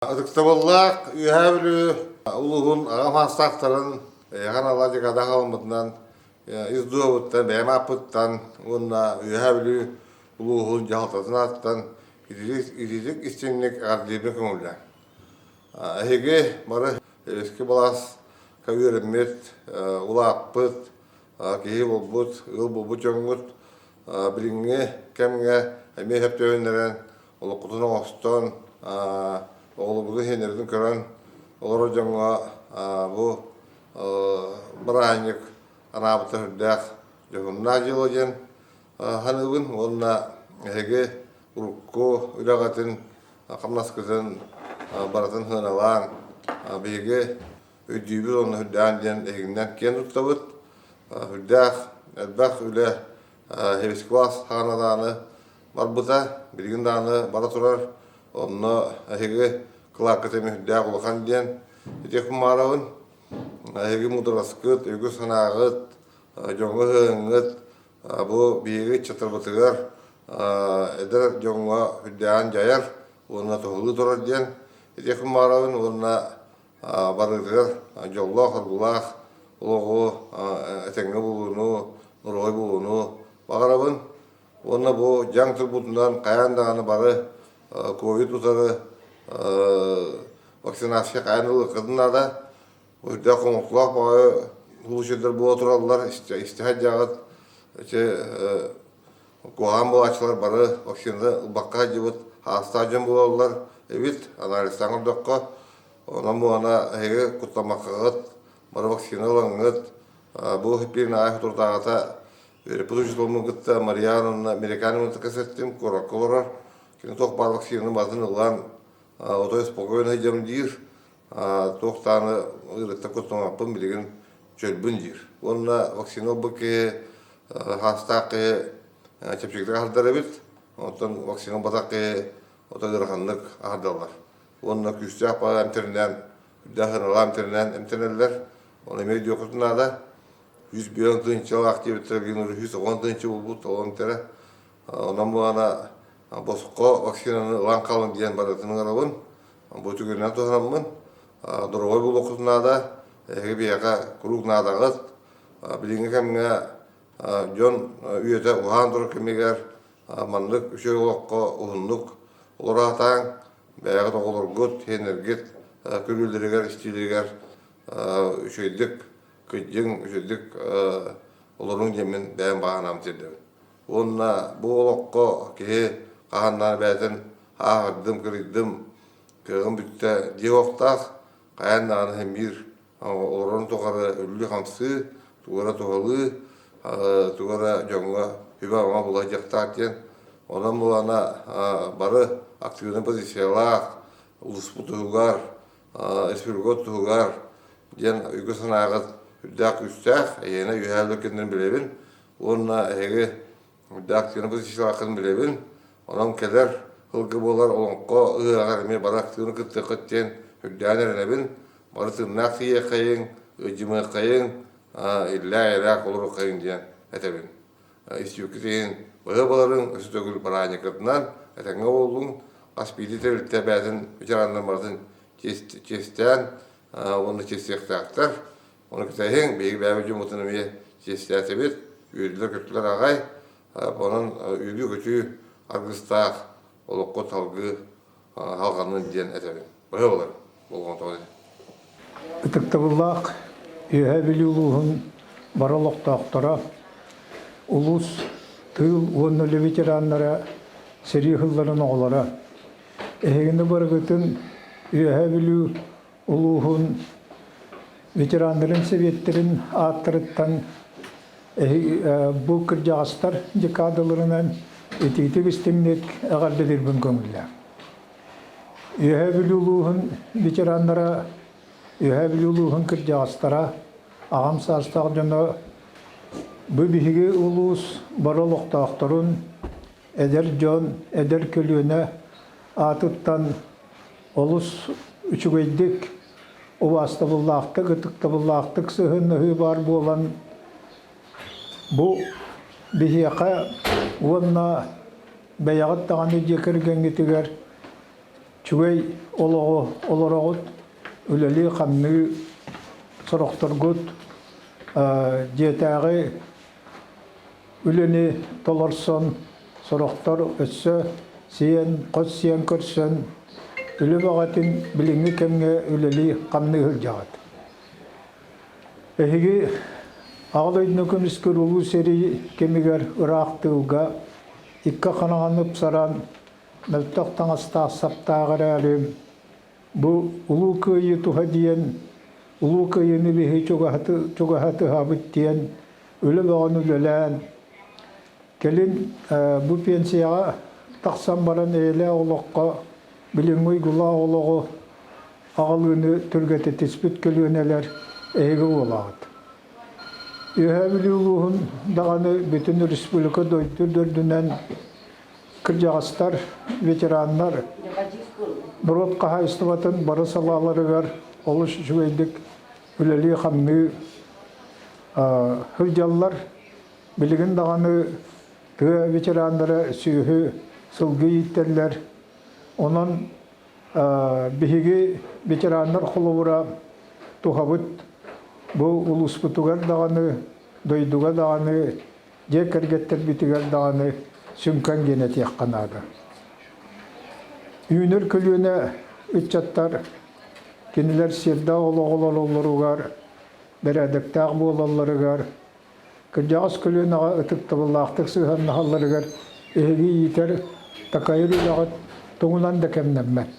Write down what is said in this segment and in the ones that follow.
Ытыктабыллаах Үөһээ Бүлүү улууһун аҕа саастаахтарын эйэҕин ала декада аҕалыммытынан ис дууһабыттан, бэйэм ааппыттан уонна Үөһээ Бүлүү улууһун дьаһалтатын ааттан итиитик истиҥник эҕэрдэлиирбин көҥүллээҥ. Эһиги бары эбэски былааска үөрэммит, улааппыт, киһи буолбут, ыал буолбут дьоҥҥут билиҥҥи кэмҥэ эмиэ сөп түһүннэрэн олоххутун оҥостон, оҕолоргутун сиэннэргитин көрөн олорор дьоҥҥо бу бырааһынньык анаабыта сүрдээх дьоһуннаах дьыала диэн саныыбын уонна эһиги урукку үлэҕитин, хамнаскытын барытын сыаналаан биһиги өйдүүбүт уонна сүрдээх диэн эһигинэн киэн туттабыт. Сүрдээх элбэх үлэ Хевисквас хаҕана барбыта, билигин даҕаны бара турар. Онно эһиги кылааккыт эмиэ сүрдээх улахан диэн ити кумааравын. Эһиги муудараскыт, үгүс санааҕыт, дьоҥҥо сыһыаҥҥыт бу биһиги ыччаттарбытыгар эдэр дьоҥҥо сүрдээҕин дьайар уонна туһалыы турар диэн ити кумааравын уонна барытыгар дьоллоох-соргулаах олоҕу этэҥҥэ булууну, нуруой булууну баҕарабын. Уонна бу дьаҥ турбутунан хайаан даҕаны бары ковид утары вакцинация хайаан ылыаххытын наада. Үрдээх хомолтолоох баҕайы случайдар буола тураллар, истэһэ дьаҕыт ити куһаҕан буолааччылар бары вакцинаны ылбакка сылдьыбыт хаастаах дьон буолаллар эбит. Анализтаан көрдөххө, онон буолана эһиги куттаммаккаҕыт, бары вакцина ылаҥҥыт, бу биир аайы соторутааҕыта Үөрэппит учууталбын кытта Марьяновна Американовна кэпсэттим, куоракка олорор. Кини туох баар вакцинаны барытын ылан, отой спокойно сылдьабын диир. Туох даҕаны ыарыыттан куттаммаппын, билигин чөлбүн диир. Уонна вакцина ылбыт киһи, хаастаах киһи чэпчэкитик аһардар эбит. Оттон вакцина ылбатах киһи отой ыараханнык аһардаллар. Уонна күүстээх баҕа эмтэринэн, үрдээх сыаналаах эмтэринэн эмтэнэллэр. Ону эмиэ өйдүөххүтүн наада. 105 тыһыынчалаах диэбиттэрэ билигин уже 110 тыһыынча буолбут ол эмтэрэ. Онон буолана босхо вакцинаны ылан хаалыҥ диэн барытын ыҥырабын. Бу түгэнинэн туһанаммын доруобай буолуоххутун наада. Эһиги биһиэхэ куруук наадаҕыт. Билиҥҥи кэмҥэ дьон үйэтэ уһаан турар кэмигэр маннык үчүгэй олоххо уһуннук олоро сатааҥ. Бэйэҕит оҕолоргут, сиэннэргит көрүүлэригэр, истиилэригэр үчүгэйдик кырдьыҥ, үчүгэйдик олоруҥ диэммин бэйэм баҕа тиэрдэбин. Уонна бу олоххо киһи хаһан бэйэтин ааҕырдым, кырыйдым, кыаҕым бүттэ диэх уохтаах, хайаан даҕаны иһин биир олорорун тухары үллүү-хамсыы, тугу эрэ туһалыы, тугу эрэ дьоҥҥо сүбэ-ама була сылдьыахтаах диэн. Онон буолана бары активнай позициялаах, улууспут туһугар, республика туһугар диэн үгүс санааҕыт үрдээх күүстээх, эйиэнэ үөһээ үлэккинэн билэбин уонна эһиги үрдээх активнай позициялааххын билэбин. Онон кэлэр сылга буолар олоҥхо ыһыаҕар эмиэ бары активно кыттыаххыт диэн үрдээн эрэнэбин. Бары тыыннаах тиийиэххэйиҥ, ыдьымыаххайыҥ, иллээх-эйэлээх олоруоххайыҥ диэн этэбин. Истибиккит иһин быһа баларыҥ өссө төгүл бырааһынньыккытынан этэҥҥэ буоллуҥ. Хас биирдии тэрилтэ бэйэтин ветераннарын барытын чиэстээн уонна чиэстиэхтээхтэр. Ону кэтэһиҥ, биһиги бэйэбит дьоммутун эмиэ чиэстээтибит, үөрдүлэр-көттүлэр аҕай. Онон үөрүү-көтүү аргыстаах олоххо салгыы салҕанын диэн этэбин. Быһа болар болҕомтоҕун иһин. Ытыктабыллаах Үөһээ Бүлүү улууһун бары олохтоохторо, улуус тыыл уонна үлэ ветераннара, сэрии сылларын оҕолоро, эһигини барыгытын Үөһээ Бүлүү улууһун ветераннарын сэбиэттэрин ааттарыттан бу кырдьаҕастар декадаларынан итиитик истиҥник эҕэрдэлиирбин көҥүллээх. Үөһээ Бүлүү улууһун ветераннара, Үөһээ Бүлүү улууһун кырдьаҕастара, аҕам саастаах дьоно бу биһиги улуус бары олохтоохторун, эдэр дьон, эдэр көлүөнэ аатыттан олус үчүгэйдик, убаастабыллаахтык, ытыктабыллаахтык сыһыаннаһыы баар буолан, бу биһиэхэ уонна бэйэҕит даҕаны дьиэ кэргэҥҥитигэр. Үчүгэй олоҕу олороҕут, үлэлии-хамныы сорохторгут дьиэтээҕи үлэни толорсон, сорохтор өссө сиэн, хос сиэн көрсөн, үлэ бөҕөтүн билиҥҥи кэмҥэ үлэлии-хамныы сылдьаҕыт. Эһиги Аҕа дойдуну көмүскүүр Улуу сэрии кэмигэр ыраах тыылга икки ханаҕаны ыпсаран, мөлтөх таҥастаах саптаах эрээри, бу Улуу Кыайыы туһа диэн, Улуу Кыайыыны биһи чугаһатыһабыт диэн үлэ бөҕөнү үлэлээн, кэлин бу пенсияҕа тахсан баран эйэлээх олоххо билиҥҥи уйгулаах олоҕу аҕалыыны түргэтитиспит көлүөнэлэр эһиги буолаҕыт. Үөһээ Бүлүү улууһун даҕаны бүтүн республика дойду үрдүнэн кырдьаҕастар, ветераннар норуот хаһаайыстыбатын бары салааларыгар олус үчүгэйдик үлэлии-хамныы сылдьаллар. Билигин даҕаны тыа ветераннара сүөһү, сылгы ииттэллэр. Онон биһиги ветераннар холобура туһабыт бу улууспутугар даҕаны, дойдуга даҕаны, дьиэ кэргэттэрбитигэр даҕаны сүҥкэн диэн этиэххэ наада. Үүнэр көлүөнэ ыччаттар кинилэр сирдээх олоҕу олороллоругар, бэрээдэктээх буолалларыгар, кырдьаҕас көлүөнэҕэ ытыктабыллаахтык сыһыаннаһалларыгар эһиги иитэр, такайар үлэҕит тугунан да кэмнэммэт.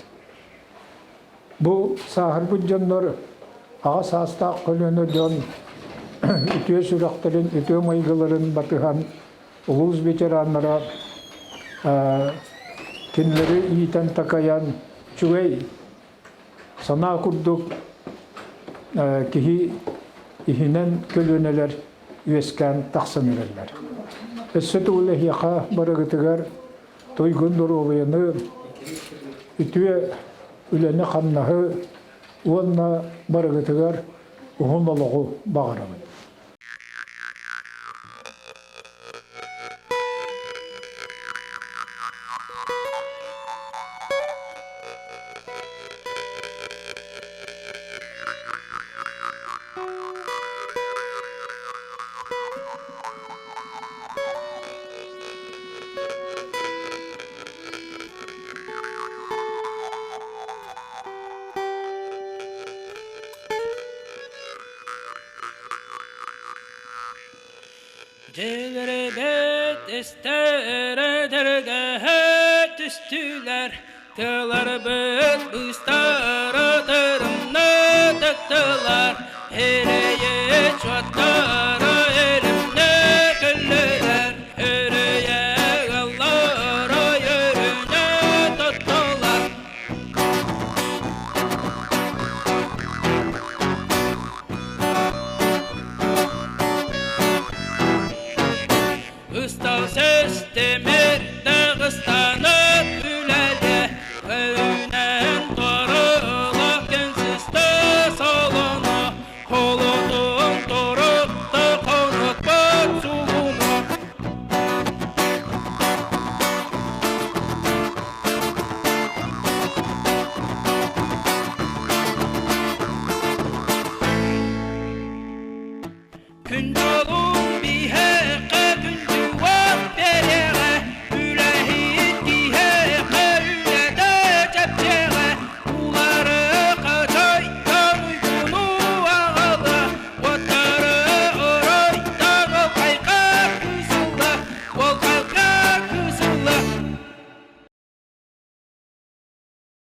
Бу сааһырбыт дьоннор аҕа саастаах көлүөнэ дьон үтүө сүрэхтэрин, үтүө майгыларын батыһан улуус ветераннара кинилэри иитэн-такайан үчүгэй санаа курдук киһи иһинэн көлүөнэлэр үөскээн тахсан эрэллэр. Өссө төгүл эһиэхэ барыгытыгар туйгун доруобуйаны, үтүө үлэни-хамнаһы уонна барыгытыгар уһун олоҕу баҕарабын. Дьиэлэрбит истэрэ дэргэһэ түстүлэр, тыларбыт быыстара тырымна тыктылар, эрэйи чуоттар.